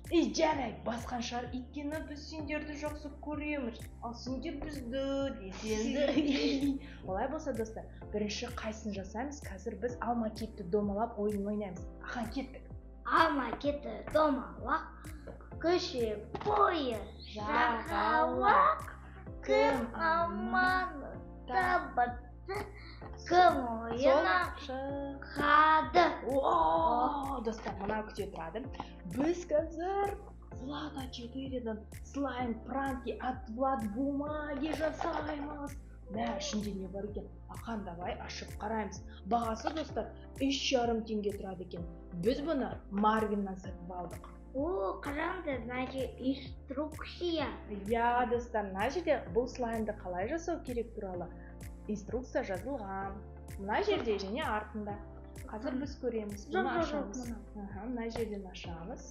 И жарайды, басқан шығар, өйткені біз сендерді жақсы көреміз, ал сендер бізді десеңді. Олай болса, достар, бірінші қайсысын жасаймыз? Қазір біз «Алма кетті домалап» ойынын ойнаймыз. Ахан, кеттік. Алма кетті домалақ, көше бойы жағалақ. Кім алманы табады, кім ойына шығады? О, достар, мынау күте тұрады. Біз қазір Влад А4-ден слайм пранки от Влад Бумаги жасаймыз. Мә, ішінде не бар екен? Ақан, давай ашып қараймыз. Бағасы, достар, 3,5 теңге тұрады екен. Біз бұны Марвиннан сатып алдық. О, қараңдар, мына жерде инструкция. Иә, достар, мына жерде бұл слаймды қалай жасау керек туралы инструкция жазылған мына жерде және артында. Қазір біз көреміз. Жоқ, бұны жоқ, жоқ, ашамыз. Аха, мына жерден ашамыз.